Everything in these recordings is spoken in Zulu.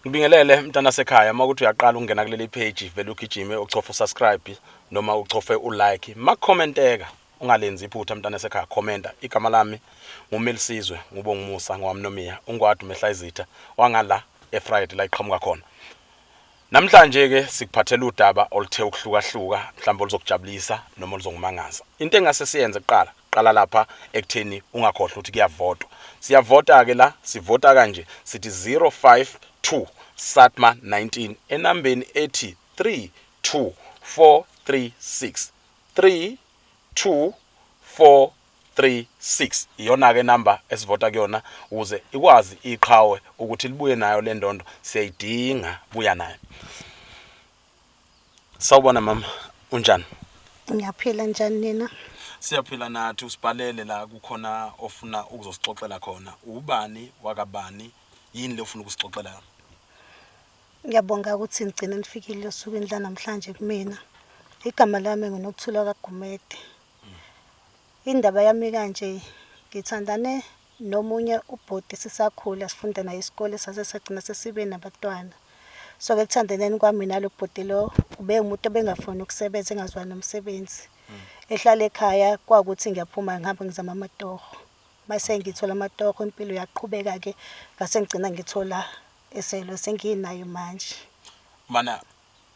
Ngibingelele mntana sekhaya uma ukuthi uyaqala ukungena kuleli page vele ugijime uchofe usubscribe noma uchofe ulike makhomenteka ungalenzi iphutha mntana sekhaya commenta igama lami nguMelisizwe ngubongumusa ngowamnomiya ungwadu mehla izitha wangala eFriday la iqhamuka khona. Namhlanje ke sikuphathela udaba oluthe ukuhlukahluka mhlawumbe oluzokujabulisa noma oluzokumangaza. Into engase siyenze kuqala, qala lapha ekutheni ungakhohlwa ukuthi kuyavotwa. Siyavota ke la, sivota kanje sithi 052 Satma 19 enambeni ethi 32436 324 36 iyona ke number esivota kuyona ukuze ikwazi iqhawe ukuthi libuye nayo le ndondo siyayidinga buya nayo. Sawubona mama, unjani? Ngiyaphila, njani nina? Siyaphila nathi. Usibhalele la kukhona ofuna ukuzosixoxela khona. Ubani wakabani, yini le ofuna ukusixoxela yona? Ngiyabonga ukuthi nigcine nifikile osukwini lanamhlanje kumina. Igama lami nguNokuthula kaGumede. Indaba yami kanje, ngithandane nomunye ubhuti sisakhula sifunda naye isikole sase sagcina sesibe nabantwana. So-ke ekuthandaneni kwami nalo bhuti lo ube umuntu obengafuni ukusebenza engazwani nomsebenzi. Ehlala ekhaya kwawukuthi ngiyaphuma ngihambe ngizama amatoho. Mase ngithola amatoho impilo yaqhubeka-ke ngase ngigcina ngithola eselo senginayo manje. Mana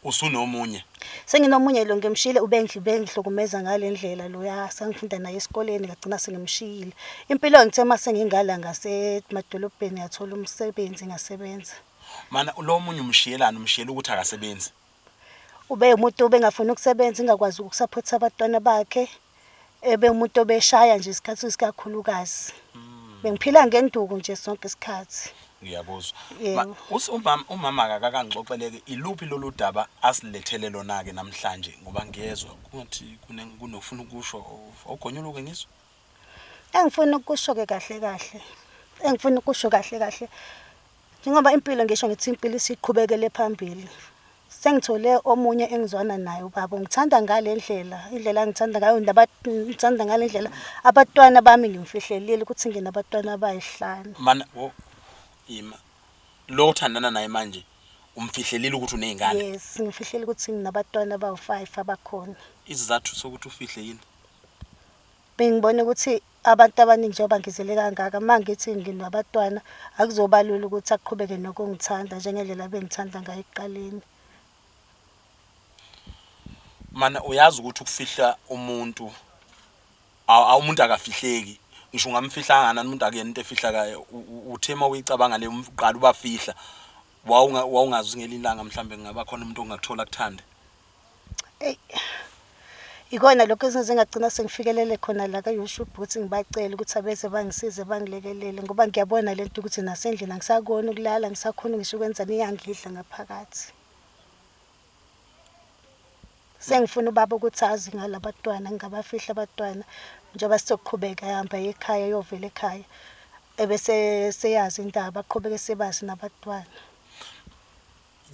usunomunye? Senginomunye lo ngimshiyile ubengihlukumeza ngale ndlela loya sangifunda naye esikoleni ngagcina sengimshiyile. Impilo ngithe uma sengingala ngasemadolobheni ngathola umsebenzi ngasebenza. Mana lo omunye umshiyelani, umshiyela ukuthi akasebenzi? Ube umuntu obengafuni ukusebenza engakwazi ukusaphotha abantwana bakhe. Ebe umuntu obeshaya nje isikhathi isikakhulukazi. Bengiphila ngenduku nje sonke isikhathi. Ngiyakuzwa. Yebo. Umama umama akakangixoxeleke iluphi lolu daba asilethele lona ke namhlanje ngoba ngiyezwa kungathi kunofuna ukusho ogonyuluke ngizwa. Engifuna ukusho ke kahle kahle. Engifuna ukusho kahle kahle. Njengoba impilo ngisho ngithi impilo isiqhubekele phambili. Sengithole omunye engizwana naye ubaba ungithanda ngale ndlela, indlela angithanda ngayo ngithanda ngale ndlela. Abatwana bami ngimfihlelile ukuthi nginabatwana abayihlanu. Mana wo ima. Lo othandana naye manje umfihlelile ukuthi unezingane? Yes, ngimfihlele ukuthi nginabatwana abawu-5 abakhona. Isizathu sokuthi ufihle yini? Bengibona ukuthi abantu abaningi njengoba ngizele kangaka, uma ngithi nginabatwana akuzoba lula ukuthi aqhubeke nokungithanda njengendlela abengithanda ngayo ekuqaleni. Mana uyazi ukuthi ukufihla umuntu umuntu akafihleki ngisho ungamfihla kangakanani umuntu akuyena into efihlakayo. Uthe uma uyicabanga le uqala ubafihla wawungazi ngelinye ilanga mhlambe kungaba khona umuntu ongakuthola akuthande? Eyi, ikona lokho ezingize ngagcina sengifikelele khona la ka-YouTube ukuthi ngibacele ukuthi abeze bangisize bangilekelele ngoba ngiyabona le nto ukuthi nasendlini angisakhoni ukulala, angisakhoni ngisho ukwenzani iyangidla ngaphakathi. Sengifuna ubaba ukuthi azi ngala batwana, ngingabafihli abatwana njengoba sizoqhubeka ehamba eya ekhaya eyovela ekhaya ebese seyazi indaba aqhubeke sebazi nabatwana.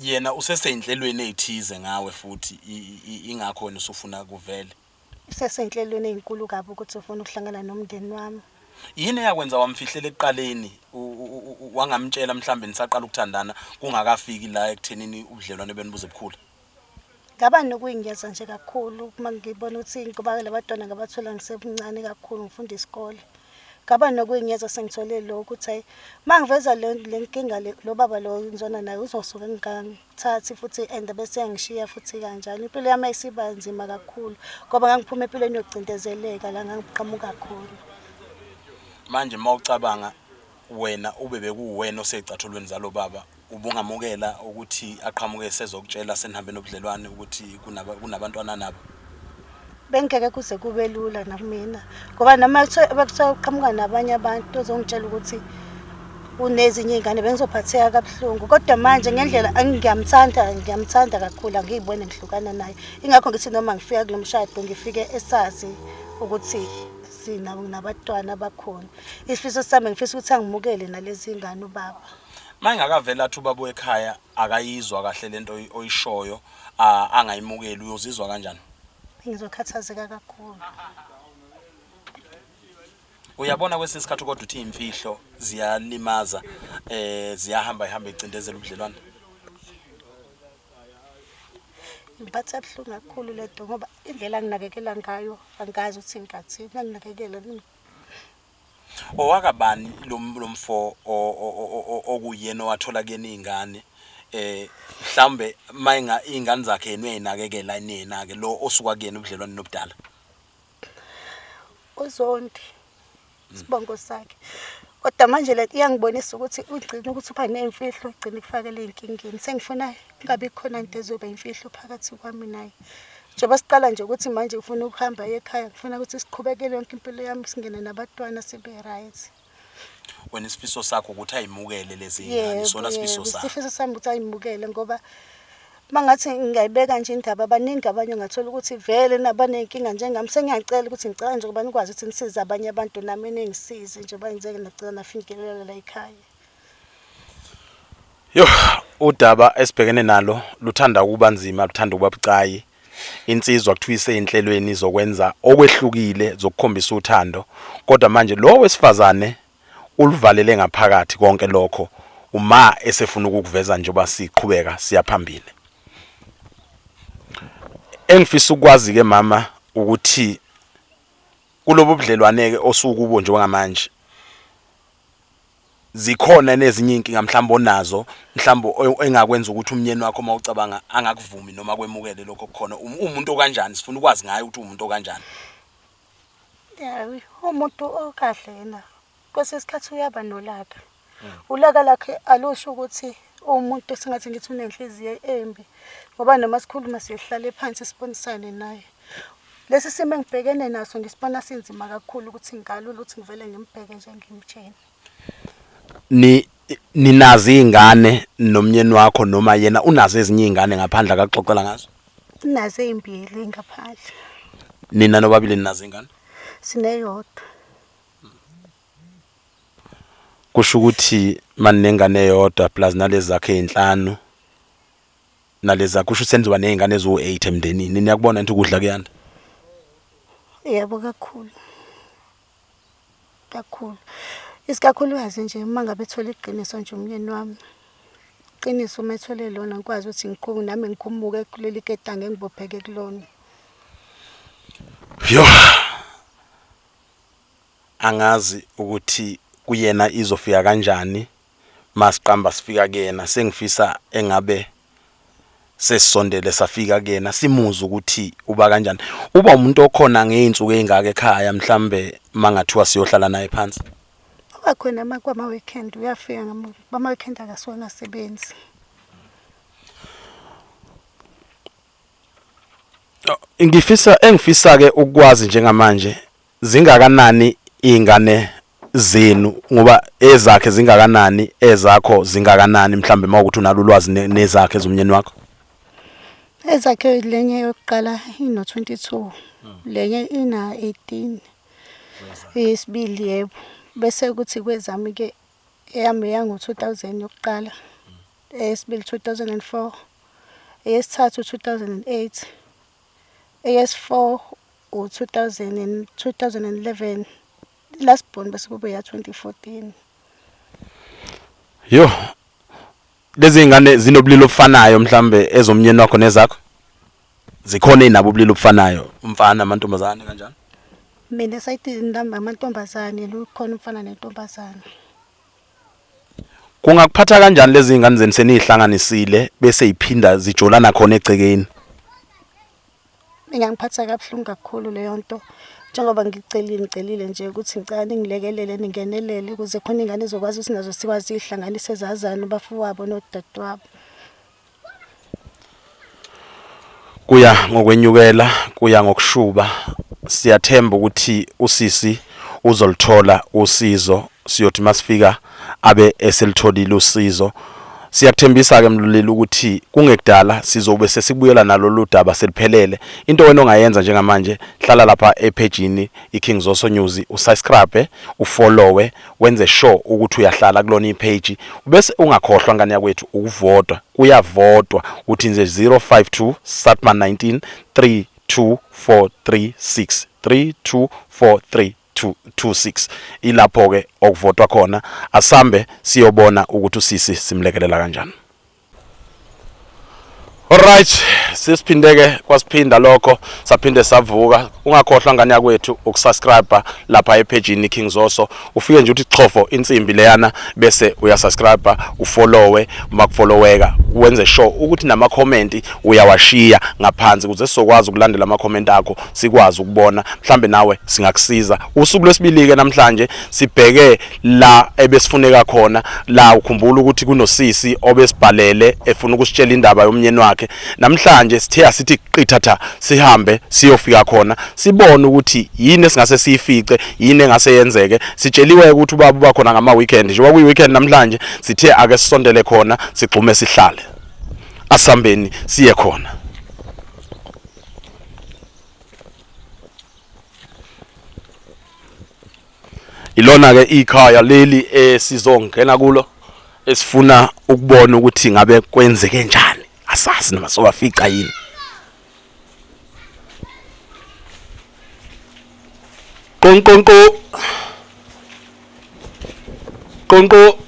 Yena useseyinhlelweni ezithize ngawe futhi ingakho wena usufuna kuvele. Useseyinhlelweni ezinkulu kabi ukuthi ufuna ukuhlangana nomndeni wami. Yini eyakwenza wamfihlela ekuqaleni wangamtshela mhlambe nisaqala ukuthandana kungakafiki la ekuthenini ubudlelwane benu buze bukhule? Ngaba nokuyingeza nje kakhulu uma ngibona ukuthi ngoba labatwana ngabathola ngisemncane kakhulu ngifunda isikole. Ngaba nokuyinyeza sengithole lo ukuthi hayi uma ngiveza le le nkinga le lo baba lo ngizwana naye uzosuke ngingangithathi futhi and bese yangishiya futhi kanjalo. Impilo yami ayisiba nzima kakhulu ngoba ngangiphuma empilweni yokucindezeleka la ngangiqhamuka khona. Manje uma ucabanga wena ube bekuwuwena osey'cathulweni zalo baba ubungamukela ukuthi aqhamuke esezokutshela senihambe nobudlelwane ukuthi kunabantwana nabo? Bengeke kuze kube lula nakumina ngoba noma bekuthiwa uqhamuka nabanye abantu ozongitshela ukuthi unezinye iy'ngane bengizophatheka kabuhlungu kodwa manje ngendlela ngiyamthanda ngiyamthanda kakhulu angiyibone ngihlukana naye ingakho ngithi noma ngifika kulo mshado ngifike esazi ukuthi sinabatwana abakhona. Isifiso sami ngifisa ukuthi angimukele nalezi ngane ubaba. Mayengakavele athi ubaba wekhaya akayizwa kahle lento oyishoyo angayimukeli uyozizwa kanjani? Ngizokhathazeka kakhulu. Uyabona kwesinye isikhathi kodwa uthi imfihlo ziyalimaza, ziyahamba ihamba icindezela ubudlelwane. Ngiphatha buhlungu kakhulu lento ngoba indlela anginakekela ngayo angazi ukuthi ngingathini anginakekela. Owakabani lo mfo okuyena owathola kuyena iy'ngane, mhlawumbe mayinga iy'ngane zakhe yena uyayinakekela yini yena-ke lo osuka kuyena ubudlelwane nobudala? UZondi isibongo sakhe. Kodwa manje le iyangibonisa ukuthi ugcina ukuthi uba ney'mfihlo ugcina ikufakele ey'nkingeni. Sengifuna kungabi khona into ezoba imfihlo phakathi kwami naye. Njengoba siqala nje ukuthi manje ngifuna ukuhamba ekhaya, ngifuna ukuthi siqhubekele yonke impilo yami singene nabantwana sibe right. Wena isifiso sakho ukuthi ayimukele lezi ngane, isona sifiso sakho? Isifiso sami ukuthi ayimukele ngoba mangathi ngingayibeka nje indaba baningi abanye ngathola ukuthi vele nabaney'nkinga njengami. Sengiyacela ukuthi ngicela nje ukuba nikwazi ukuthi nisize abanye abantu nami ningisize njengoba ngizeke nagcina nafinyelela la ekhaya. Yo, udaba esibhekene nalo luthanda ukuba nzima, luthanda ukuba bucayi. Insizwa kuthiwa iseyinhlelweni zokwenza okwehlukile zokukhombisa uthando, kodwa manje lo wesifazane uluvalele ngaphakathi konke lokho uma esefuna ukukuveza njengoba siqhubeka siya phambili. Engifisa ukwazi ke mama ukuthi kulobu budlelwane ke osukubo njengamanje zikhona nezinye inkinga mhlawumbe onazo, mhlawumbe engakwenza ukuthi umnyeni wakho uma ucabanga angakuvumi noma kwemukele lokho okukhona? Umuntu okanjani? Sifuna ukwazi ngaye ukuthi umuntu okanjani. Ya, umuntu okahle yena. Kwesinye isikhathi uyaba nolaka. Ulaka lakhe alusho ukuthi uwumuntu esingathi ngithi unenhliziyo embi, ngoba noma sikhuluma sihlale phansi sibonisane naye. Lesi simo engibhekene naso ngisibona sinzima kakhulu ukuthi ngingalula ukuthi ngivele ngimbheke nje ngimtshene. Ni ninazo iy'ngane nomnyeni wakho noma yena unazo ezinye iy'ngane ngaphandle akakuxoxela ngazo? Unazo ey'mbili ngaphandle. Nina nobabili ninazo iy'ngane? Sineyodwa. Kusho ukuthi maninengane eyodwa plus nalezi zakhe ey'nhlanu nalezi zakhe, kusho ukuthi senizoba ney'ngane eziwu-8 emndenini. Niyakubona nje ukudla kuyanda? Yebo, kakhulu kakhulu, isikakhulukazi nje uma ngabe ethola iqiniso nje umyeni wami, iqiniso uma ethole lona ngikwazi ukuthi ngiqhume nami ngikhumuke kuleli ketange engibopheke kulona. Yo, angazi ukuthi kuyena izofika kanjani masiqamba sifika kuyena. Sengifisa engabe sesisondele safika kuyena simuze ukuthi uba kanjani, uba umuntu okhona ngey'nsuku ey'ngaka ekhaya, mhlambe mangathiwa siyohlala naye phansi. Uba khona uma kwama-weekend, uyafika kwama-weekend, akasuke engasebenzi. Ngifisa engifisa ke ukwazi njengamanje, zingakanani iy'ngane zenu, ngoba ezakhe zingakanani, ezakho zingakanani, mhlambe mawukuthi unalo ulwazi nezakhe zomnyeni wakho? Ezakhe, lenye yokuqala ino-22, lenye ina-18, eyesibili, yebo. Bese kuthi kwezami-ke, eyami yango-2000 yokuqala, eyesibili 2004, eyesithathu 2008, eyesi-4 u-2000 and 2011, last born bese kube ya 2014. Yo, lezi ngane zinobulili obufanayo mhlambe ezomnyeni wakho nezakho? Zikhona ezinabo ubulili obufanayo, umfana, amantombazane, kanjani? Mina esayidini lami amantombazane, lukhona umfana nentombazane. Kungakuphatha kanjani lezi ngane zenu senihlanganisile bese iphinda zijolana khona egcekeni? Ingangiphatha kabuhlungu kakhulu leyo nto, njengoba ngicelile ngicelile nje ukuthi ngicela ningilekelele ningenelele ukuze khona ingane izokwazi ukuthi nazo sikwazi ihlanganise zazane abafowabo nodadewabo. Kuya ngokwenyukela, kuya ngokushuba. Siyathemba ukuthi usisi uzolithola usizo, siyothi masifika abe eselitholile usizo. Siyakuthembisa ke Mluleli ukuthi kungekudala sizobe sesibuyela nalolu daba seliphelele. Into wena ongayenza njengamanje, hlala lapha ephejini iKing Zoso News, usubscribe, ufollowe, wenze sure ukuthi uyahlala kulona ipage, bese ungakhohlwa ngane yakwethu ukuvota. Kuyavotwa, uthi nje 052 Satma 19 32436 32436. 6226 ilapho ke okuvotwa khona. Asambe siyobona ukuthi usisi simlekelela kanjani. Alright, sesiphindeke kwasiphinda lokho saphinde savuka. Ungakhohlwa ngane yakwethu ukusubscribe lapha epage King Zoso. Ufike nje uthi xhofo insimbi leyana bese uyasubscribe, ufollowe, makufolloweka wenze sure ukuthi nama comment uyawashiya ngaphansi ukuze sizokwazi ukulandela ama comment akho, sikwazi ukubona mhlambe nawe singakusiza. Usuku lwesibili ke namhlanje sibheke la ebesifuneka khona la. Ukhumbula ukuthi kunosisi obesibhalele efuna ukusitshela indaba yomnyeni wakhe. Namhlanje sithe asithi qithatha sihambe siyofika khona sibone ukuthi yini esingase siyifice, yini engase yenzeke. Sitsheliwe ukuthi ubaba uba khona ngama weekend, njengoba kuyi weekend namhlanje sithe ake sisondele khona sigxume sihlale. Asambeni siye khona. Ilona ke ikhaya leli esizongena kulo esifuna ukubona ukuthi ngabe kwenzeke njani. Asazi noma sobafica yini. Qonqonqo. Qonqo.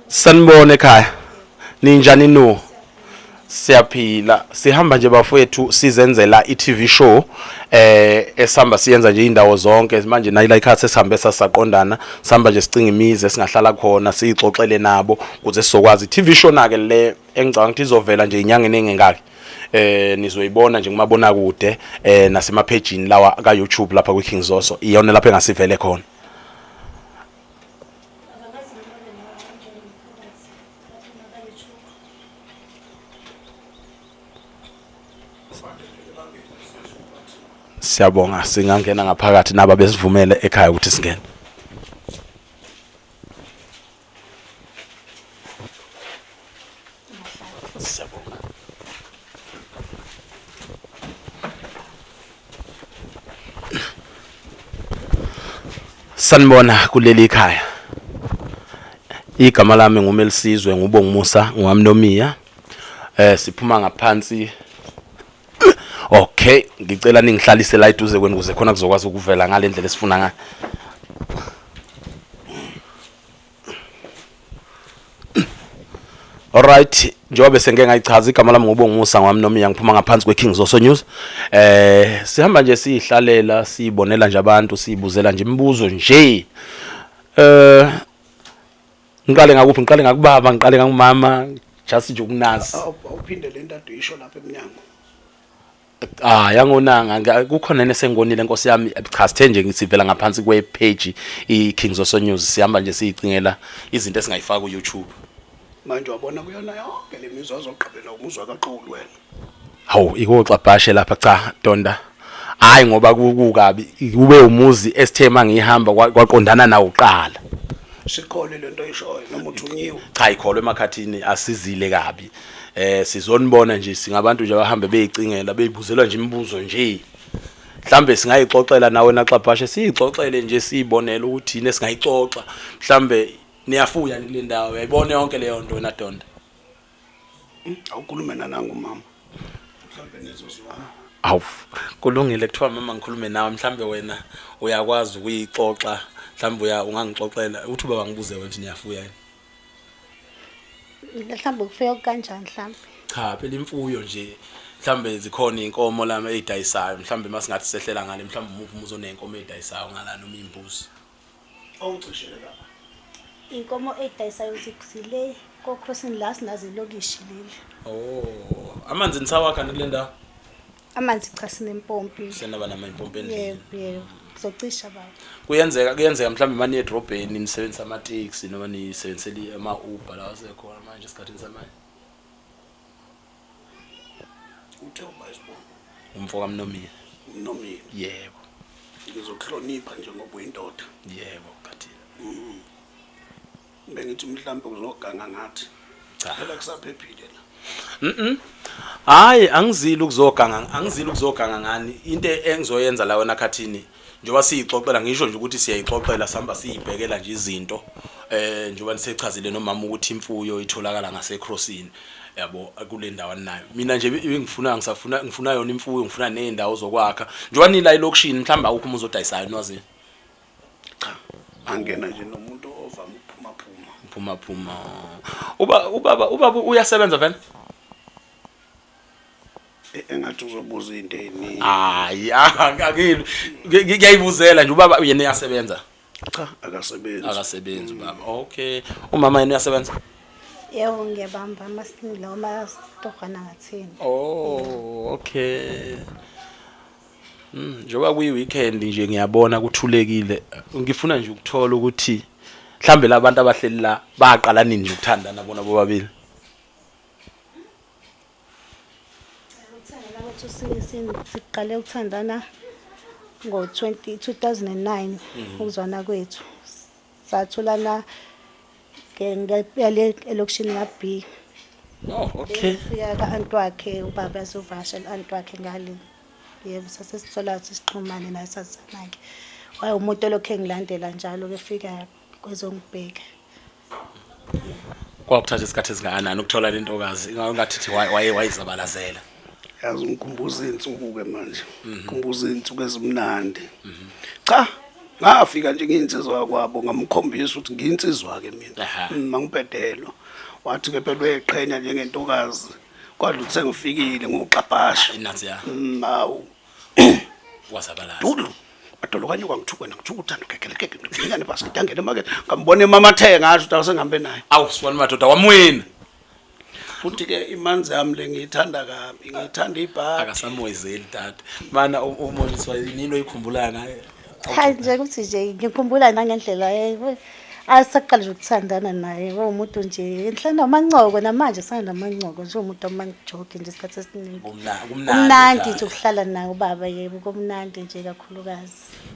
Sanibona ekhaya. Ninjani no? Siyaphila. Sihamba nje bafowethu sizenzela i-TV show esihamba siyenza nje indawo zonke manje nayila ikhathi esihambe sasaqondana sihamba nje sicinga imizi esingahlala khona siyixoxele nabo ukuze sizokwazi i-TV show nake le engicabanga ukuthi izovela nje inyanga engengaki nizoyibona nje kumabona kude nasemaphejini lawa ka YouTube lapha kwi King Zoso iyona lapha engasivele khona. Siyabonga, singangena ngaphakathi naba besivumele ekhaya ukuthi singene. Siyabonga. Sanibona kuleli ikhaya. Igama lami nguMelisizwe nguBongumusa ngowamnomiya. Siphuma ngaphansi. Okay, ngicela ningihlalise la eduze kwenu ukuze khona kuzokwazi ukuvela ngale ndlela esifuna ngayo. Alright, njengoba bese ngeke ngayichaza igama lami nguBongumusa ngwamnomiya ngiphuma ngaphansi kweKing Zoso News. Sihamba nje siyihlalela sibonela nje abantu sibuzela nje imibuzo nje. Ngiqale ngakuphi? Ngiqale ngakubaba, ngiqale ngakumama, just nje ukunazi. Awuphinde le nto ade uyisho lapha emnyango. Ah, yangonanga kukhona nesengonile nkosi yami. Cha, sithe nje ngisivela ngaphansi kwe page i King Zoso News, sihamba nje siyicingela izinto esingayifaka ku YouTube. Manje wabona kuyona yonke le mizwa azogqibela umuzwa kaXulu wena. Hawu, ikoxabhashe lapha. Cha Donda, hayi ngoba kukabi kube umuzi esithe mangihamba kwaqondana nawo kuqala. Sikhole lento oyishoyo noma uthunyiwe? Cha, ikholwe emakhathini asizile kabi. Sizonibona nje, singabantu nje abahambe beyicingela beyibuzelwa nje imibuzo nje. Mhlambe singayixoxela nawe naxabhashe siyixoxele nje siyibonele ukuthi yini esingayixoxa. Mhlambe niyafuya kule ndawo, uyayibona yonke leyo nto wena Donda? Awukhulume nanangu mama. Mhlambe nizozwana. Awu, kulungile, kuthiwa mama ngikhulume nawe, mhlambe wena uyakwazi ukuyixoxa, mhlambe uya ungangixoxela uthi ubaba ngibuze wena ukuthi niyafuya yini? Mhlawumbe kufika kanjani mhlawumbe? Cha, phela imfuyo nje mhlambe zikhona inkomo lami ezidayisayo, mhlambe masingathi sehlela ngale, mhlambe umuphi umuzi onenkomo ezidayisayo ngala noma imbuzi. Awungicishele lapha. Inkomo ezidayisayo zile koCrossing la sinazo ilokishi leli. Oh, amanzi nisawakha kule ndawo? Amanzi cha, sinempompi. Senaba nama impompi endlini. Yebo, yebo. Zocisha baba. Kuyenzeka mhlambe mani edrobheni nisebenzisa ama taxi noma nisebenzisela ama Uber la asekhona manje esikhathini samanje. Uthe uba isibongo. Umfo kaMnomiya. Nomile. Yebo. Ngizokuhlonipha njengoba uyindoda. Yebo, Khathini. Bengithi mhlambe uzoganga ngathi. Cha. Phela kusaphephile la. Hayi angizile ukuzoganga, angizile ukuzoganga ngani. Into engizoyenza la wena Khathini njengoba siyixoxela ngisho nje ukuthi siyayixoxela sihamba siyibhekela nje izinto eh njengoba nisechazile nomama ukuthi imfuyo itholakala ngaseCrossini yabo kule ndawo anayo. Mina nje ngifuna ngisafuna ngifuna yona imfuyo ngifuna nezindawo zokwakha. Njengoba nila elokishini mhlawumbe awukho umuzi odayisayo niwazi. Cha, angena nje nomuntu ovama ukuphuma phuma. Phuma phuma. Uba ubaba ubaba uyasebenza vele? E, engathi uzobuza into eziningi. Hayi, akile. Ngiyayibuzela nje ubaba yena uyasebenza. Cha, akasebenzi. Akasebenzi ubaba. Okay. Umama yena uyasebenza? Yebo ngiyabamba amasini amasitohwana ngathini. Oh, okay. Njengoba kuyi weekend nje ngiyabona kuthulekile. Ngifuna nje ukuthola ukuthi mhlambe labantu abahleli la baqala nini nje ukuthandana bona bobabili. Ukuthandana kwethu siqale ukuthandana ngo-20 2009 ukuzwana kwethu. Satholana ngale elokishini ka-B. Oh, okay. Fika ka-anti wakhe ubaba azovakashela u-anti wakhe ngale. Yebo, sase sithola ukuthi sixhumane naye sazana-ke. Wayewumuntu olokhu engilandela njalo kefika kwezongibheka. Kwakuthatha isikhathi esingakanani ukuthola le ntokazi? Ngathi thi waye wayizabalazela. Yazi ngikhumbuza izinsuku ke manje. Ngikhumbuza izinsuku ezimnandi. Cha, ngafika nje ngiyinsizwa kwabo ngamkhombisa ukuthi ngiyinsizwa ke mina. Mangibhedelwa. Wathi ke phela uyeqhenya njengentokazi. Kodwa uthe ngifikile ngoxabhasha. Nansi ya. Awu. Wazabalaza. Dudu. Madolo kanye kwangithuka wena ngithuka uthando kekelekeke ngibhekane basket angene emakethe ngambona emamatheke ngasho ukuthi awusengihambe naye. Awu siwani madoda wamwina. Futhi ke imanzi yami le ngiyithanda kabi ngiyithanda ibhadi. Akasamoyizeli tata. Mana umoniswa yini oyikhumbulayo ngaye? Hayi nje ukuthi nje ngikhumbula nangendlela asaqala nje ukuthandana naye umuntu nje enhlana amancoko namanje sana namancoko nje umuntu amanjoke nje isikhathi esiningi. Kumnandi nje ukuhlala naye ubaba yebo kumnandi nje kakhulukazi.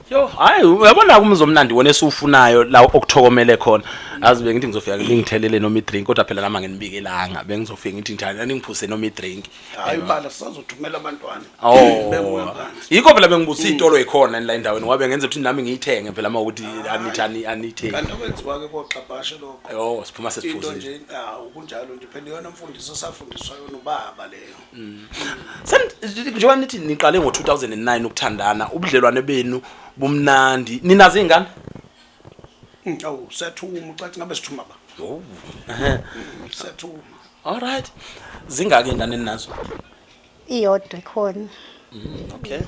Yo, hayi uyabona umuzi omnandi wona esiwufunayo la okuthokomele khona. Azi bengithi ngizofika ngingithelele noma idrink kodwa phela nami anginibikelanga. Bengizofika ngithi njani aningiphuse noma idrink. Hayi bala sisazothumela abantwana. Oh. Bebuya phansi. Yikho phela bengibusa izitolo ekhona la endaweni ngoba bengenza ukuthi nami ngiyithenge phela uma ukuthi anithi anithenge. Kanti okwenziwa ke koxabhashe lokho. Oh, siphuma Into sesiphuzile. nje awu kunjalo nje phela iyona mfundiso esafundiswa yona ubaba leyo. Sen njengoba nithi niqale ngo-2009 ukuthandana, ubudlelwane benu bumnandi. Ninazo izingane? Awu siyathuma ucathi ngabe sithuma ba. Oh. Siyathuma. All right. Zingaki ingane ninazo? Iyodwa ikhona. Okay.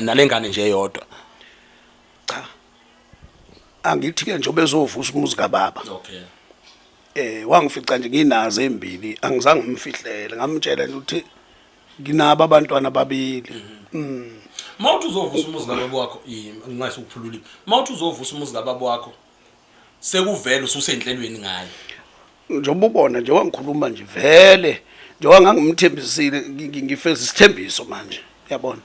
Nalengane nje eyodwa. Cha. Angithi ke nje obezovusa umuzi kababa. Okay. Wangifica nje nginazo ezimbili angizange ngimfihlele ngamtshela nje ukuthi nginabo abantwana ababili. Mawuthi uzovusa umuzi kababa wakho, ngingathi ukuphulula. Mawuthi uzovusa umuzi kababa wakho sekuvele ususenhlelweni ngayo. Njengoba ubona nje wangikhuluma nje vele njengoba ngangimthembisile ngifeza isithembiso manje uyabona.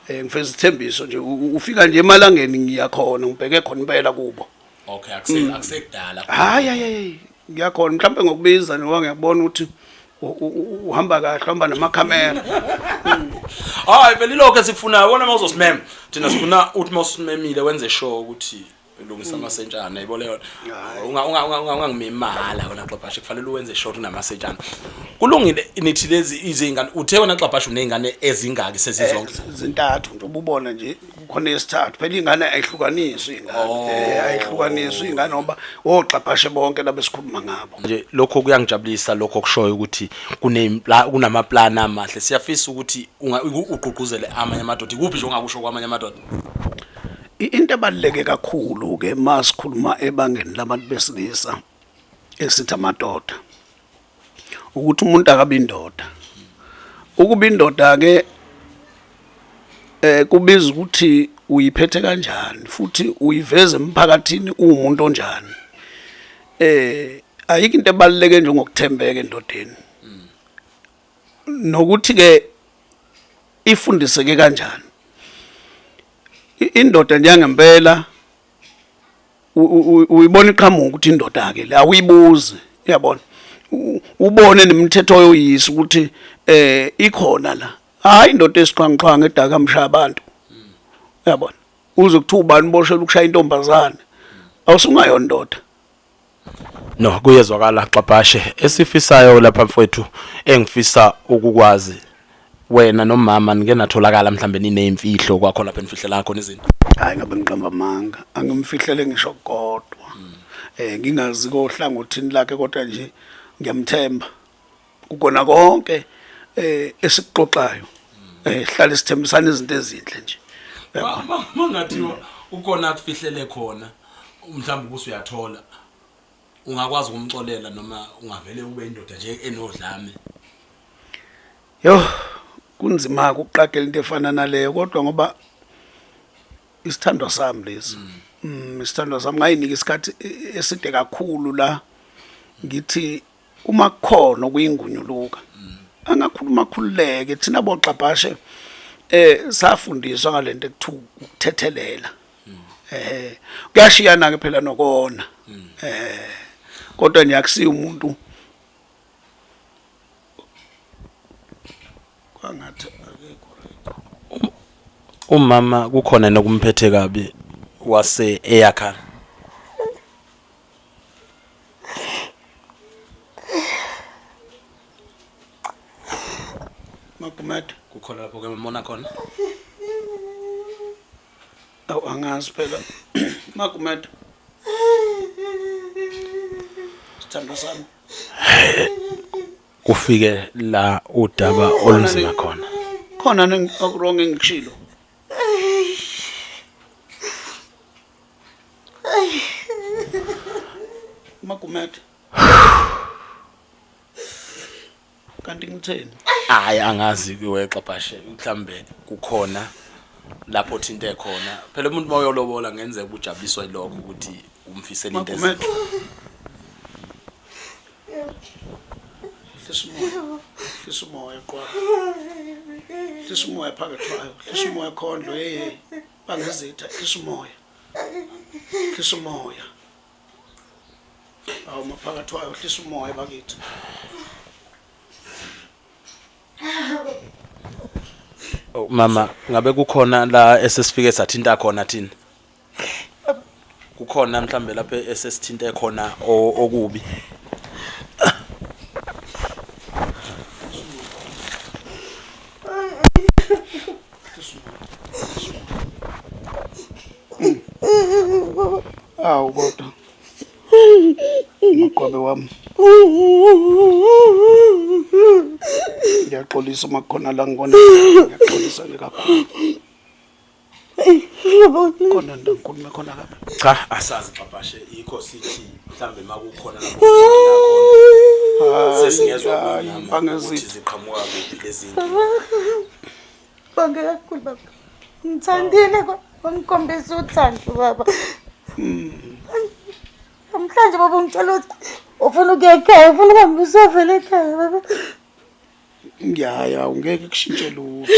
Ngifeza isithembiso nje ufika nje emalangeni ngiyakhona ngibheke khona impela kubo. Okay, akusekudala. Hayi hayi hayi ngiyakhona mhlawumbe ngokubiza ngoba ngiyabona ukuthi uhamba kahle uhamba namakhamera. Hayi phela ilokho esikufunayo wona mawuzosimema. Thina sifuna uthi mawusimemile wenze sure ukuthi ulungisa amasentshana yebo leyo. Ungangimemi mahhala wena Xabhashe kufanele uwenze sure unamasentshana. Kulungile nithi lezi izingane uthe wena Xabhashe unezingane ezingaki sezizonke? Zintathu nje ububona nje kukhona esithathu phela ingane ayihlukaniswa ingane. Ayihlukaniswa ingane ngoba oxabhashe bonke laba esikhuluma ngabo. Nje lokho kuyangijabulisa lokho kushoyo ukuthi kunamaplan amahle. Siyafisa ukuthi ugqugquzele amanye amadoda. Ikuphi nje ongakusho kwamanye amadoda? Into ebaluleke kakhulu ke masikhuluma ebangeni labantu besilisa esithi amadoda ukuthi umuntu akabe indoda. Ukuba indoda ke kubiza ukuthi uyiphethe kanjani futhi uyiveze emphakathini uwumuntu onjani. Ayikho into ebaluleke njengokuthembeka endodeni. Nokuthi ke ifundiseke kanjani. Indoda nje ngempela uyibona iqhamuka ukuthi indoda ke le awuyibuzi uyabona. Ubone nemithetho yoyisa ukuthi eh ikhona la. Hayi indoda esiqhwangiqhwangi edaka mshaya abantu. Uyabona? Uze kuthiwa ubani boshela ukushaya intombazane. Awusungayona ndoda. No, kuyezwakala Xabhashe. Esifisayo lapha mfwethu engifisa ukukwazi wena nomama nike natholakala mhlambe nineyimfihlo kwakho lapha enifihlela khona izinto. Hayi ngabe ngiqamba amanga, angimfihlele ngisho kodwa. Eh ngingazi kohlangothini lakhe kodwa nje ngiyamthemba. Kukona konke eh esikuxoxayo. Eh hlale sithembisana izinto ezinhle nje. Uyabona? Mangathiwa ukhona akufihlele khona mhlawumbe ubusu uyathola ungakwazi ukumxolela noma ungavele ube indoda nje enodlame. Yo kunzima ukuqagela into efana naleyo kodwa ngoba isithandwa sami lesi. Isithandwa sami ngayinika isikhathi eside kakhulu la ngithi uma kukhona okuyingunyuluka angakhuluma akhululeke thina boxabhashe eh safundiswa ngalento ekuthiwa ukuthethelela eh kuyashiyana ke phela nokona eh kodwa nje akusiyo umuntu kwangathi akekho right. Umama kukhona nokumphethe kabi wase eyakhala. Magumede Kukhona lapho ke mbona khona. Awu angazi phela. Magumede. Sithandwa sami. Kufike la udaba olunzima khona. Khona okurong engikushilo. Magumede. Kanti ngitheni? Hayi angazi kuwexabhashe mhlambe kukhona lapho thinte khona. Phela umuntu mawuyolobola ngenzeka ujabuliswa yilokho ukuthi umfisela into Magumede. ezinhle. Hlisa umoya. Hlisa umoya qwa. Hlisa umoya phakathi kwayo. Hlisa umoya khondlo hey. Bangezitha hlisa umoya. Hlisa umoya. Awu maphakathi wayo hlisa umoya bakithi. Oh, mama ngabe kukhona la esesifike sathinta khona thina? Kukhona mhlambe lapho esesithinte khona okubi. Awu kodwa. Maqwabe wami. Ngiyaxolisa uma kukhona la ngikona. Ngiyaxolisa nje kakhulu. Khona nto ngikhulume khona kabi. Cha asazi xabhashe yikho sithi mhlambe makukhona lapho khona. Sesingezwa Hayi, kumama bangezitha. ukuthi ziqhamuka kuphi lezi zinto. Bonke kakhulu baba. Ngithandile wangikhombisa uthando baba. Namhlanje baba ungitshela ukuthi ufuna ukuya ekhaya, ufuna ukuhamba usovela ekhaya baba. Ngiyaya ungeke kushintshe lutho.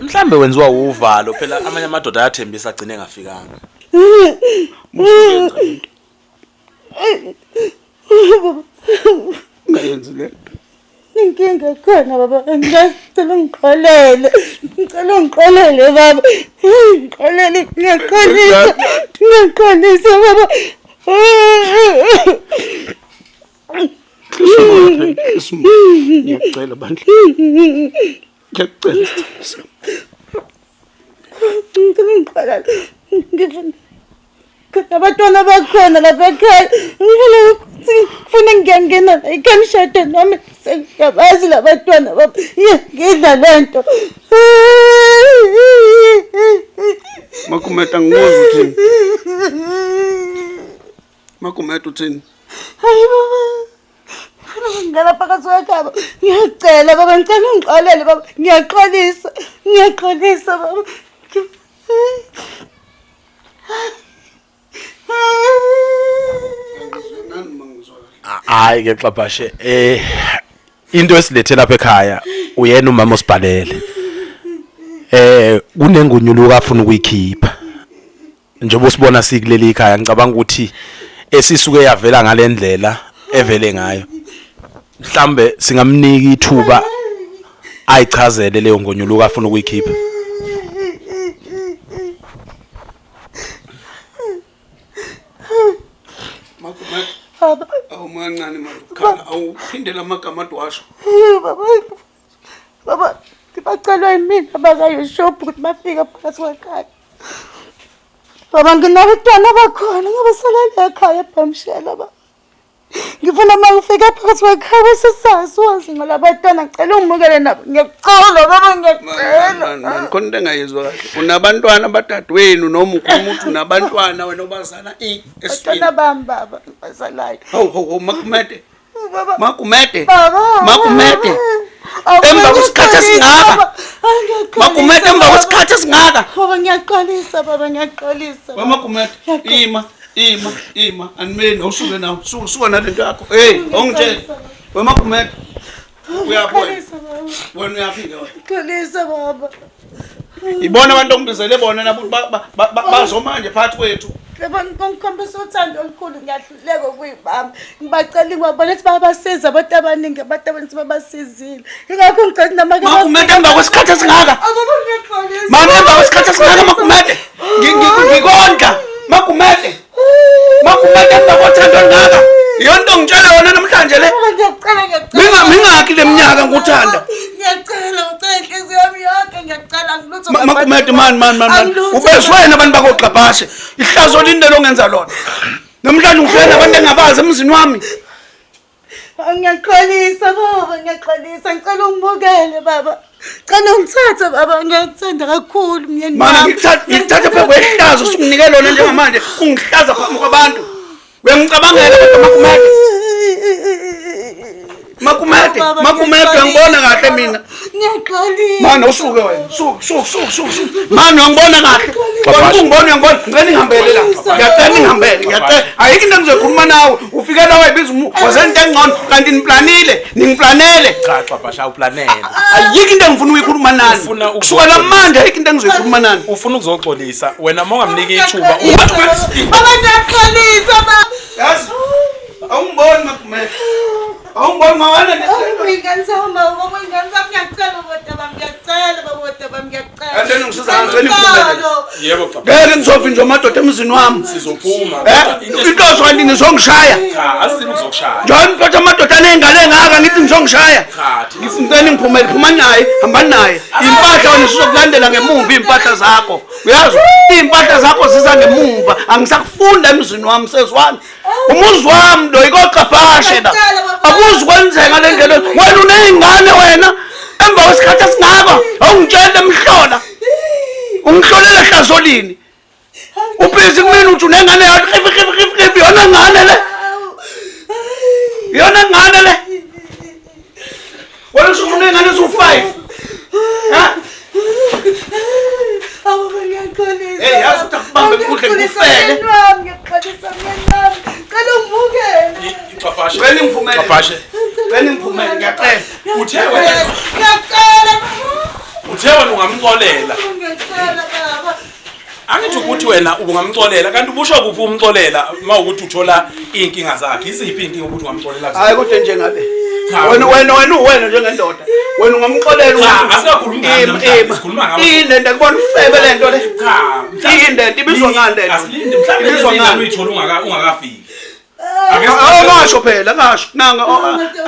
Mhlambe wenziwa uvalo phela amanye amadoda ayathembisa agcine engafikanga. Musuyenza lento. Ungayenzi lento. Inkinga khona baba ngicela ungixolele. Ngicela ungixolele baba. Ngixolele ngiyaxolisa. Ngiyaxolisa baba. Hlisa umoya. Ngiyacela bandla. Ngiyacela sithando sami. Ngicela ungixolele. Ngifuna abantwana bakhona lapha ekhaya. Ngifuna ukuthi ngifuna ngiyangena la ekhaya ngishade nami sengiyabazi la bantwana baba. Ngidla le nto. Magumede angikuzwa uthini. Magumede uthini? Hayi baba. Ngifuna ukungena phakathi kwekhaba. Ngiyacela baba, ngicela ungixolele baba. Ngiyaxolisa. Ngiyaxolisa baba. Angizwa nani mangizwa kahle. Hayi ke xabhashe eh into esilethe lapha ekhaya uyena umama osibhalele. Eh kunengunyuluka afuna ukuyikhipha. Njengoba usibona sikuleli ikhaya ngicabanga ukuthi Esisuke yavela ngalendlela evele ngayo. Mhlambe singamnika ithuba ayichazele leyo ngonyuluka afuna ukuyikhipha. Makumete. Baba. Awu mancane manje ukhala awuphindela amagama adwasho. Baba. Baba, bacelwa yimina bakayo shop ukuthi bafike phakathi kwekhaya. Baba nginabantwana bakhona ngoba salale ekhaya ebhamshela baba. Ngifuna uma ngifika phakathi kwekhaya bese sazi wazi ngalabantwana ngicela ungimukele nabo. Ngiyacela baba ngiyacela. Man, man, khona into engayizwa kahle. Unabantwana abadadewenu noma ukhuluma ukuthi unabantwana wena obazala i esifini. Abantwana bami baba ngibazalayo. Hawu hawu hawu, Makumete. Baba. Makumete. Baba. Makumete. Awu, Emva kwesikhathi esingaka. baba. Ay, ngiyaxolisa, Makumete emva baba. kwesikhathi esingaka. Baba ngiyaxolisa baba ngiyaxolisa. Wamakumete. Ima, ima, ima. Animeni awusuke nawo. Suka suka nalento yakho. Hey, awungitshele. Wemakumete. Uyaphi wena? Ngiyaxolisa baba. Wena uyafika wena. Ngiyaxolisa baba. Ibona abantu ongibizele bona nabo bazomanje phakathi kwethu. Yebo ngikhombisa uthando olukhulu ngiyahluleka ukuyibamba. Ngibacela ngibabona ukuthi bayabasiza abantu abaningi abantu abaningi babasizile. Ingakho ngicela noma ke Makumete emva kwesikhathi esingaka. Baba ngiyaxolisa. Mama emva kwesikhathi esingaka Makumete. Ngikondla. Makumete. Makumete emva kothando olungaka. Iyona ngitshela yona namhlanje le. Baba ngiyacela ngiyacela. Minga mingaki leminyaka ngikuthanda. Ngiyacela ngicela inhliziyo yami yonke ngiyacela angilutho. Makumete man man man man. Angilutho. Ubezwena abantu bakogqabhashe. Ihlazo lini lelo ongenza lona. Namhlanje ngifike nabantu engabazi emzini wami. Ngiyaxolisa baba, ngiyaxolisa. Ngicela ungibukele baba. Cela ungithathe baba, ngiyakuthanda kakhulu myeni Mana wami. ngikuthatha ngikuthatha phezu kwehlazo usunginike lona njengamanje ungihlaza phambi kwabantu. Uyangicabangela kodwa Makumete. Makumete, Baba, Makumete uyangibona kahle mina. Ngiyaxolisa. Mani usuke wena. Suka suka suka suka. suka. Mani uyangibona kahle. Wena ungibona uyangibona. Ngicela ngihambele la. Ngiyacela ngihambele. Ngiyacela. Ayikho into engizoyikhuluma nawe. Ufike la wayibiza umu wazento engcono kanti niplanile, ningiplanele. Cha Xabhashe awuplanele. Ayikho into engifuna ukuyikhuluma nani. Ufuna ukuzoxolisa. Kusuka namanje ayikho into engizoyikhuluma nani. Ufuna ukuzoxolisa wena uma ungamnika ithuba Baba ngiyaxolisa baba. Yazi awungiboni Makumete. Awungiboni mawana Ingane zami baba, ingane zami ngiyacela baba, baba ngiyacela baba, baba ngiyacela. Kanti ngisiza ngicela impumelelo. Yebo Xabhashe. Ngeke ngizovinjwa amadoda emzini wami. Sizophuma. Eh, inhloso kanti nizongishaya. Cha asizini ukuzokushaya. Njalo niphatha amadoda aney'ngane engaka ngithi nizongishaya. Cha thina Ngicela ngiphumele, phuma naye, hamba naye. Impahla wena sizokulandela ngemumva iy'mpahla zakho. Uyazi? Iy'mpahla zakho ziza ngemumva. Angisakufunda emzini wami sezwami. Umuzi wami lo ikoqabhashe la. Akuzi kwenzeka le ndlela. Wena uney'ngane wena. Emva kwesikhathi esingaka awungitshela emhlola. Ungihlolela hlazolini. Ubhizi kumina uthi unengane yakho khifi khifi khifi khifi yona ngane le. Yona ngane le. Wena usho unengane eziwu-5. Ha? Baba ngiyaxolisa. Hey, yazi ukuthi akubambe kudle Ngiyaxolisa, kufele. myeni wami, ngiyaxolisa myeni wami. Cela ungibukele. Xabhashe. Cela ngiphumele. Xabhashe. Cela ngiphumele ngiyacela. Uthe wena Ngiyacela baba. uthe wena ungamxolela. Ngiyacela baba. Angithi ukuthi wena ubungamxolela kanti ubusho kuphi umxolela uma ukuthi uthola iy'nkinga zakhe iziphi iy'nkinga ukuthi ungamxolela kuzona? Hayi kodwa njengale. Cha. Wena wena wena uwena njengendoda. Wena ungamxolela Cha, asikakhulumi ngami namhlanje, sikhuluma ngawe. Yini lento kubona ufebe lento le. Cha, mhlawumbe- Yini lento ibizwa ngani lento? Asilinde mhlawumbe Ibizwa lezi ngane ngani? uyithola ungakafiki. Ake Awu ngasho phela ngasho. Nanga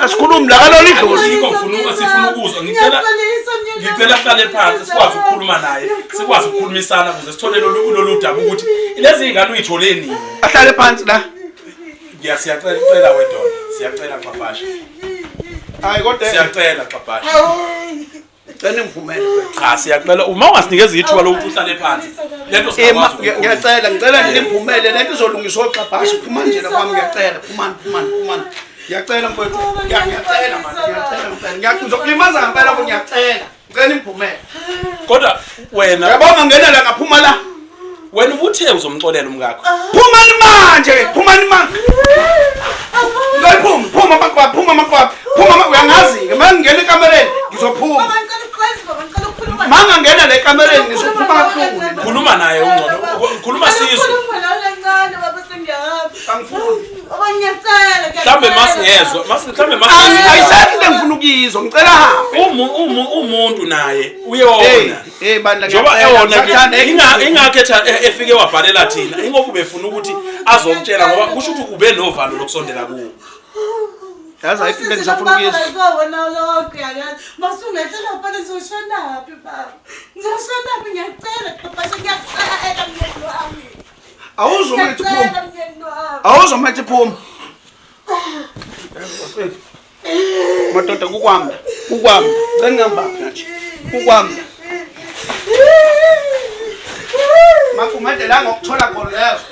asikhulumi la kalona idlozi. Yikho ngifuna sifuna ukuzwa ngicela Ngiyaxolisa myeni wami. ngicela sihlale phansi sikwazi ukukhuluma naye sikwazi ukukhulumisana ukuze sithole lolu lolu daba ukuthi lezi ngane uyithole nini. Ahlale phansi la. Ngiya siyacela cela wedona siyacela Xabhashe Hayi kodwa siyacela Xabhashe. cela ngiphumele. Cha siyacela uma ungasinikeza ithuba lokuthi uhlale phansi lento Ema singakwazi ukuyikhuluma. ngiyacela ngicela ngiphumele lento izolungiswa oxabhashe phuma nje la kwami ngiyacela phumani phumani phumani. Ngiyacela mfowethu. Ngiyacela manje ngiyacela ngempela. Ngiyakuzokulimaza ngempela bo ngiyacela. Ngicela ngiphumele. Kodwa wena Uyabonga ngena la ngaphuma la. wena ubuthe uzomxolela umkakho. Phumani manje, phumani manje. Ngayiphuma, phuma makwaphi, phuma makwaphi. Phuma uyangazi ke mangingena ekamereni ngizophuma. Baba ngicela ukuxolisa baba ngicela ukukhuluma. Mangangena le ekamereni ngizophuma kabuhlungu. Khuluma naye ungcono. Khuluma sizwe. Khuluma nawe kancane baba sengiyahamba. Angifuni. Baba ngiyacela. Mhlambe masingezwa, mhlambe masingezwa. Ayisekho into engifuna ukuyizwa, ngicela ahambe. Umuntu naye Hey, uyona. hey bandla Njengoba ngiyacela, ewona ngisathanda, ingakho etha efike wabhalela thina, ingoba ubefuna ukuthi azomtshela ngoba kusho ukuthi ube novalo lokusondela kuwo. Yazi ayikho into engisafuna ukuyizwa. Wona lonke ayazi. Masungehlela phela ngizoshonaphi baba? Ngizoshonaphi ngiyacela Xabhashe ngiyacela myeni wami. Awuzwa uma ngithi phuma. Ngiyacela myeni wami. Awuzwa uma ngithi phuma. Madoda kukwami la. Kukwami. Ngicela ningangibambi kanje. Kukwami la. Makumede la ngokuthola khona yazi.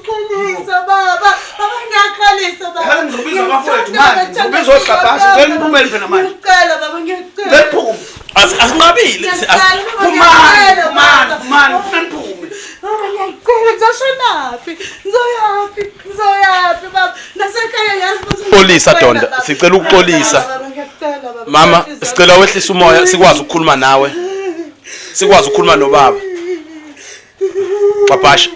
Xolisa baba. Baba ngiyaxolisa baba. Yazi ngizobiza abafowethu manje, ngizobiza oGqabhashe, ngicela niphumele phela manje. Ngiyacela baba ngiyacela. Ngicela niphume. Asinqabile. Ngiyacela baba, Phumani, ngiyacela, phumani, baba. phumani, ngifuna niphume. Baba ngiyacela ngizoshonaphi? Ngizoyaphi? Ngizoyaphi baba? Nasekhaya yazi ukuthi Xolisa, ngiyacela, Donda. baba. Sicela ukuxolisa. Baba, ngiyacela, baba. Mama, Ngiyacela. sicela wehlise umoya sikwazi ukukhuluma nawe. Sikwazi ukukhuluma nobaba. Xabhasha.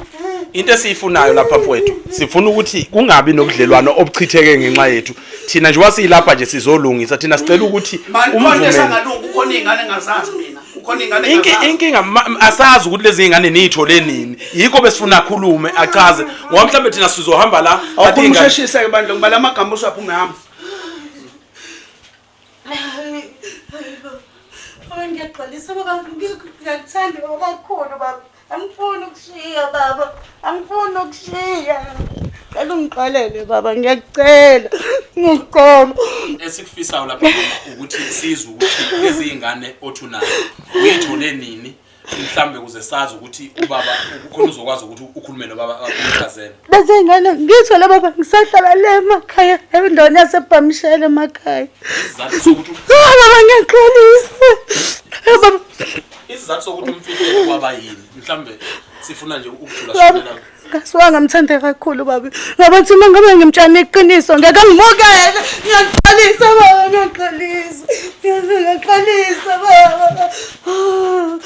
Into esiyifunayo lapha mfowethu, sifuna ukuthi kungabi nobudlelwano obuchitheke ngenxa yethu. Thina nje wasiyilapha nje sizolungisa, thina sicela ukuthi Mani khona umvumele. esangalungi kukhona iy'ngane engazazi mina. Kukhona iy'ngane Inki engazazi. inkinga asazi ukuthi lezi ngane niyithole nini. Yikho besifuna akhulume achaze. Ngoba mhlawumbe thina sizohamba la kanti Awukhuluma iy'ngane- usheshise-ke bandla ngoba la magama usaphume hamba. Baba ngiyaxolisa baba ngiyakuthanda baba kakhulu baba. Angifuni ukushiya baba. Angifuni ukushiya. Cela ungixolele baba ngiyakucela. Ngiyacela. Esikufisayo lapha mama ukuthi sizwe ukuthi lezi ngane othi unazo uyithole nini mhlambe ukuze sazi ukuthi ubaba ukhona uzokwazi ukuthi ukhulume nobaba umchazele. Lezi ngane ngithole baba ngisahlala le emakhaya endaweni yaseBhamshela emakhaya. Isizathu sokuthi Ah baba ngiyaxolisa. Ah, baba isizathu sokuthi umfihlele kwaba yini mhlambe sifuna nje ukujula Baba, sishonela ngasuka ngamthanda kakhulu baba. Ngoba thi uma ngabe ngimtshana iqiniso ngeke ngimukele. Ngiyaxolisa baba, ngiyaxolisa. Ngiyaxolisa baba. Ah,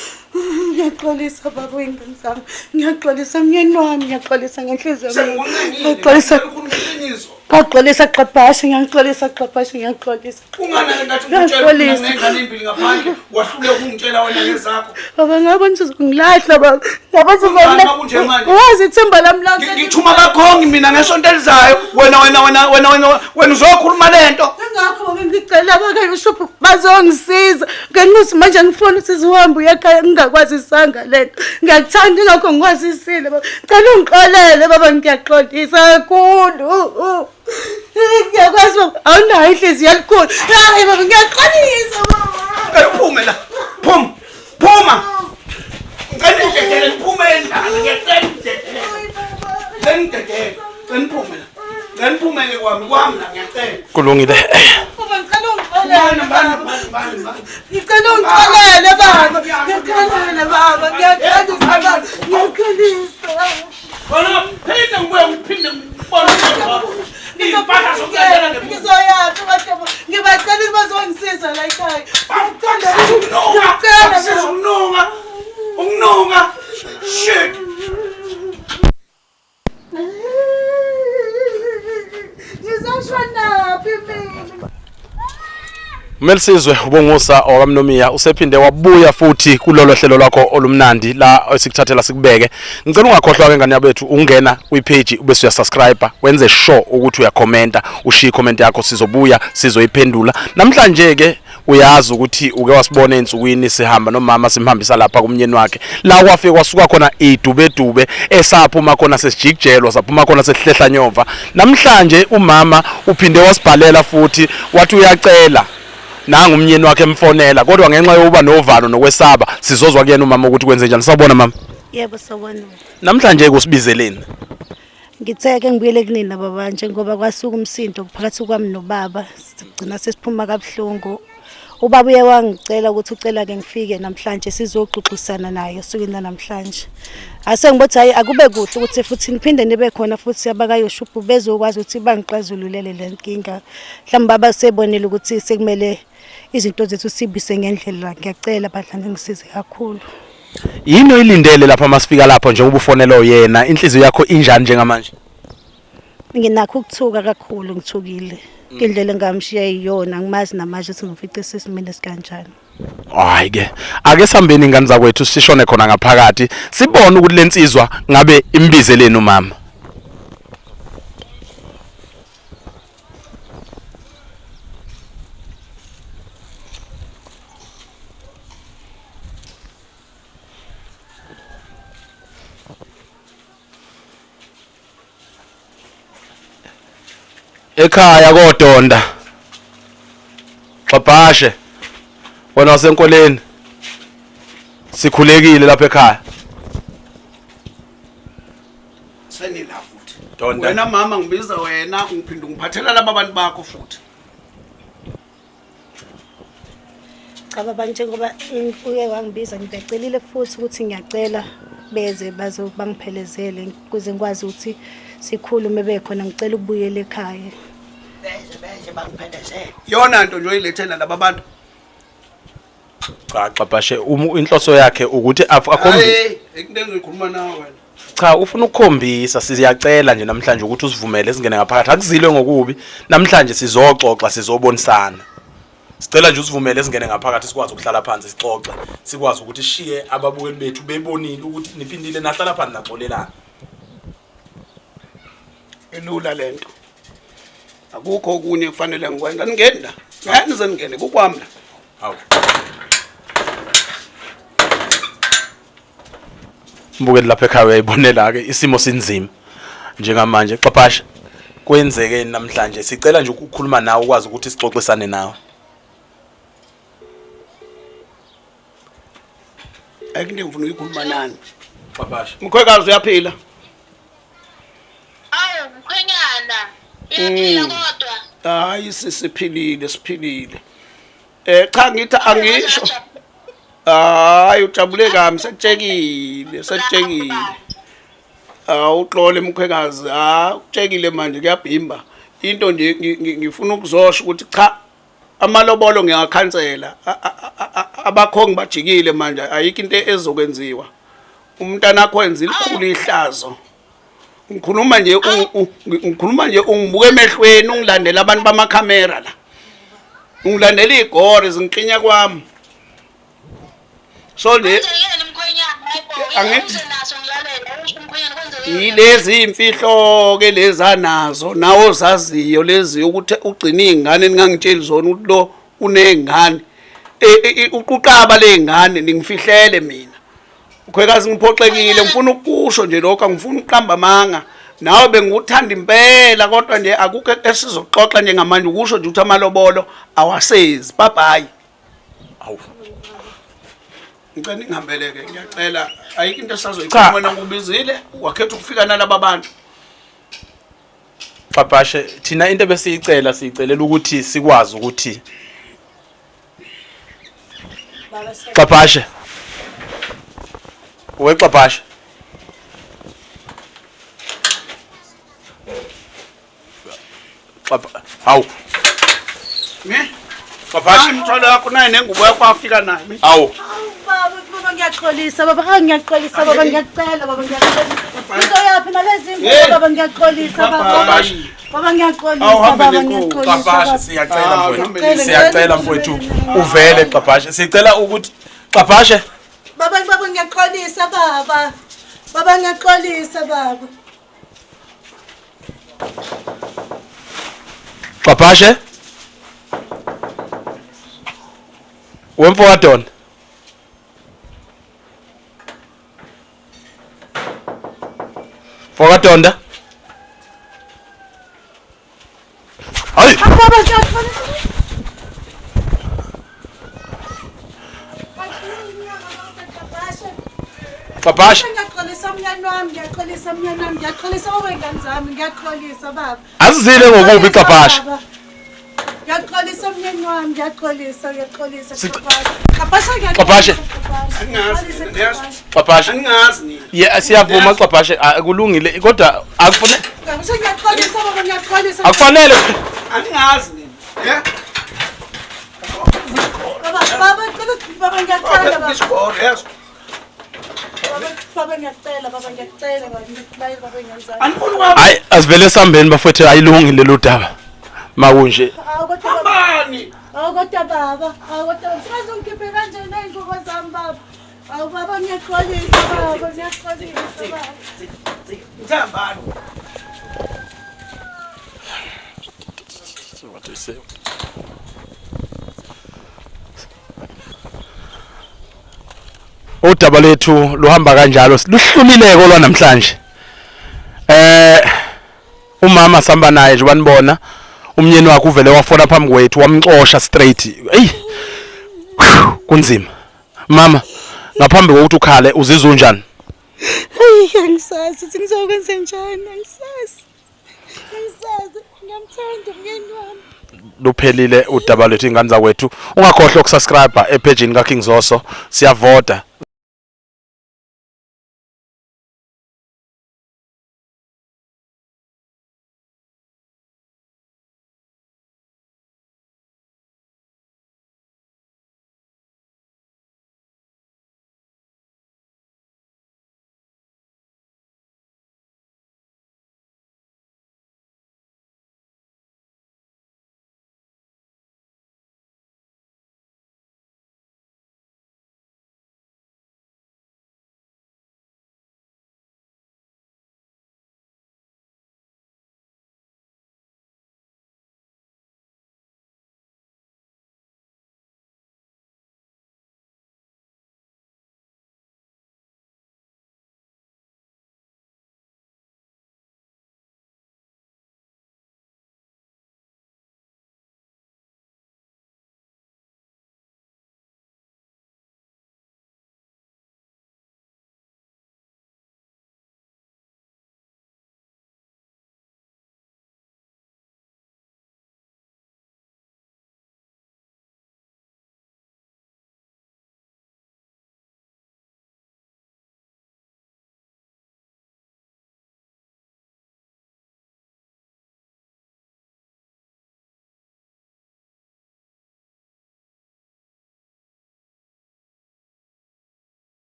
Ngiyaxolisa baba wey'ngane zami. Ngiyaxolisa myeni wami, ngiyaxolisa ngenhliziyo yami. Sengikuncengile. Ngiyaxolisa. Ngicela ukhulume iqiniso. Ngiyaxolisa Xabhashe, ngiyaxolisa Xabhashe, ngiyaxolisa. Kungani ke ngathi ngikutshela ukuthi mina nginey'ngane ey'mbili ngaphandle wahluleka ukungitshela wena ngezakho. Baba ngabona ukuthi uzongilahla baba. Ngabona ukuthi Kungani makunje manje? Wazi ithemba lami lonke. Ngithuma abakhongi mina ngesonto elizayo wena wena wena wena wena wena uzokhuluma lento. Ingakho baba ngicela abakayushuphu bazongisiza. Ngenxa manje ngifuna ukuthi sihambe uye ekhaya ngingakwazisanga lento. Ngiyakuthanda ingakho ngikwazisile baba. Cela ungixolele baba ngiyaxolisa kakhulu. Ngiyakwazi baba awunayo inhliziyo elikhulu. Hayi baba ngiyaxolisa baba. Ngicela uphume la. Phuma. Phuma. Ngicela nidedele niphume endlini. Ngiyacela nidedele. Ngicela nidedele. Ngicela niphume la. Ngicela niphume ke kwami kwami la ngiyacela. Kulungile. Baba ngicela ungixolele. Bani bani bani bani bani. Ngicela ungixolele baba. Ngixolele baba. Ngiyaxolisa baba. Ngiyaxolisa. Wena phinde ngibuye ngiphinde ngibone wakho. Iy'mpahla zokulandela ngemuva. Ngizoyaphi baba? Ngibacela ukuthi bazongisiza la ekhaya. Ngicela ukunuka. Ngicela ukunuka. Ukunuka. Shit. Ngizoshonaphi mina? Melisizwe ubongusa owakamnomiya usephinde wabuya futhi kulolo hlelo lwakho olumnandi la esikuthathela sikubeke. Ngicela ungakhohlwa ke ngane yabethu ungena kwi-page ubese uyasubscribe wenze sure ukuthi uyakhomenta ushiye comment yakho sizobuya sizoyiphendula. Namhlanje ke uyazi ukuthi uke wasibona ensukwini sihamba nomama simhambisa lapha kumnyeni wakhe la kwafike kwasuka khona idubedube esaphuma khona sesijikijelwa saphuma khona sesihlehla nyova. Namhlanje umama uphinde wasibhalela futhi wathi uyacela nangu umnyeni wakhe emfonela kodwa ngenxa yokuba novalo nokwesaba sizozwa kuyena umama ukuthi kwenze njani. Sawubona mama. Yebo sawubona. Namhlanje kusibizeleni? Ngithe ke ngibuyele kunina baba njengoba kwasuka umsindo phakathi kwami nobaba sigcina sesiphuma kabuhlungu. Ubaba uye wangicela ukuthi ucela ke ngifike namhlanje sizoxoxisana naye osukwini namhlanje. Ase ngibothi hayi akube kuhle ukuthi futhi niphinde nibe khona futhi abakayoshuphu bezokwazi ukuthi bangixazululele le nkinga. Mhlawumbe baba sebonile ukuthi sekumele izinto zethu sibise ngendlela. Ngiyacela bandla ningisize kakhulu. Yini oyilindele lapha masifika lapho njengoba ufonelwe yena inhliziyo yakho injani njengamanje? Nginakho ukuthuka kakhulu ngithukile. Indlela engamshiya iyona ngimazi namanje ukuthi ngifice sesimeni esikanjani. Hayi ke, ake sihambeni ingane zakwethu sishone khona ngaphakathi sibone ukuthi lensizwa ngabe imbizeleni umama. Ekhaya kodonda. Xabhashe. Wena wasenkoleni. Sikhulekile lapha ekhaya. Senila futhi. Donda. Wena mama ngibiza wena ngiphinda ungiphathela laba bantu bakho futhi. Cha baba njengoba uye wangibiza ngiyacelile futhi ukuthi ngiyacela beze bazo bangiphelezele ukuze ngikwazi ukuthi sikhulume bekhona ngicela ukubuyela ekhaya. Beze beze bangiphelezele. Yona nto nje oyilethela laba bantu. Cha Xabhashe uma inhloso yakhe ukuthi akhombise. Hayi, into engizoyikhuluma nawe wena. Cha ufuna ukukhombisa siyacela nje namhlanje ukuthi usivumele singene ngaphakathi akuzilwe ngokubi namhlanje sizoxoxa sizobonisana. Sicela nje usivumele singene ngaphakathi sikwazi ukuhlala phansi sixoxe sikwazi ukuthi sishiye ababukeli bethu bebonile ukuthi niphindile nahlala phansi naxolelana. Ilula lento. Akukho okunye kufanele ngikwenza. Ningeni la. Ngeke nize ningene kukwami la. Hawu. Mbukeli lapha ekhaya uyayibonela ke isimo sinzima njengamanje xaphasha kwenzekeni namhlanje sicela nje ukukhuluma nawe ukwazi ukuthi sixoxisane nawe. Ayikho into engifuna ukuyikhuluma nani. Xaphasha. Mkhwekazi uyaphila? Awu mkhwenyana, uyaphila kodwa. Hayi sisiphilile siphilile. Eh cha ngithi angisho. Hayi ujabule kami sekutshekile sekutshekile. Awuxole mkhwekazi ha utshekile manje kuyabhimba. Into nje ngifuna ukuzosho ukuthi cha amalobolo ngiyakhansela abakhongi bajikile manje ayikho into ezokwenziwa. Umntana wakho wenza ilikhulu ihlazo. Ngikhuluma nje ngikhuluma nje ungibuka emehlweni ungilandela abantu bamakhamera la. Ungilandela igore zingiklinya kwami. So le Kwenzekeni mkhwenyana? Hayibo, Angithi- uze naso ngilalele. Usho mkhwenyana kwenzekeni? yilezi imfihlo ke lezi anazo nawe ozaziyo lezi ukuthi ugcina izingane ningangitsheli zona ukuthi lo unezingane uquqaba lezingane ningifihlele mina Mkhwekazi ngiphoxekile ngifuna ukusho nje lokho angifuni ukuqamba amanga nawe bengikuthanda impela kodwa nje akukho esizoxoxa njengamanje ukusho nje ukuthi amalobolo awasezi bye bye Awu. Ngicela ningihambeleke ngiyacela ayikho into esazoyikhuluma wena ngikubizile wakhetha ukufika nalaba bantu Xabhashe thina into ebesiyicela siyicelela ukuthi sikwazi ukuthi Xabhashe We Xabhashe Xabha Hawu Ne? Xabhashe Imithwalo yakho naye nengubo yakho afika nayo. Hawu Baba, baba ngiyaxolisa baba, ah ngiyaxolisa baba, ngiyacela baba ngiyaxolisa. Ngizoyaphi nalezi Hey. ngubo baba ngiyaxolisa baba. Xabhashe Baba ngiyaxolisa Awuhambe baba nengubo. ngiyaxolisa. Xabhashe baba. siyacela Ah, mfowethu uhambe nengubo. siyacela mfowethu uvele Xabhashe sicela ukuthi Xabhashe Baba baba ngiyaxolisa baba. Baba ngiyaxolisa baba. Xabhashe Wemfo kaDon Mfoka Donda Hayi Baba ngiyaxolisa. Xabhashe Ngiyaxolisa mnyane wami, ngiyaxolisa mnyane wami, ngiyaxolisa baba ingane zami, ngiyaxolisa baba. Azizile ngokubi Xabhashe Baba. Ngiyaxolisa mnyeni wami, ngiyaxolisa, ngiyaxolisa Xabhashe. Xabhashe Xabhashe. ngiyaxolisa. Angazi, Xabhashe. Xabhashe Angazi nina. Yeah siyavuma Xabhashe kulungile kodwa akufune Xabhashe ngiyaxolisa baba ngiyaxolisa. akufanele Angazi nina. Yeah. Baba, baba, baba ngiyacela baba. Isigoro yes. Baba. Baba ngiyakucela baba ngiyakucela baba ngiyakucela baba ngiyazana. Anifuni ukuhamba. Hayi asivele sambeni bafowethu ayilungi lolu daba. Makunje. Awu kodwa baba. Hambani. Awu kodwa baba. Awu kodwa baba. Ungikhiphe kanjena iy'ngubo zami baba. Awu baba ngiyaxolisa baba ngiyaxolisa baba. Ngithambani. Udaba lethu luhamba kanjalo luhlulileko lwanamhlanje. Eh umama samba naye nje banibona umnyeni wakhe uvele wafona phambi kwethu wamxosha straight. Ey kunzima. Mama ngaphambi kokuthi ukhale uzizwa unjani? Hayi angisazi ukuthi ngizokwenza njani angisazi. Angisazi ngiyamthanda umyeni wami. Luphelile udaba lwethu ingane zakwethu. Ungakhohlwa ukusubscribe epage ka King Zoso. Siyavota.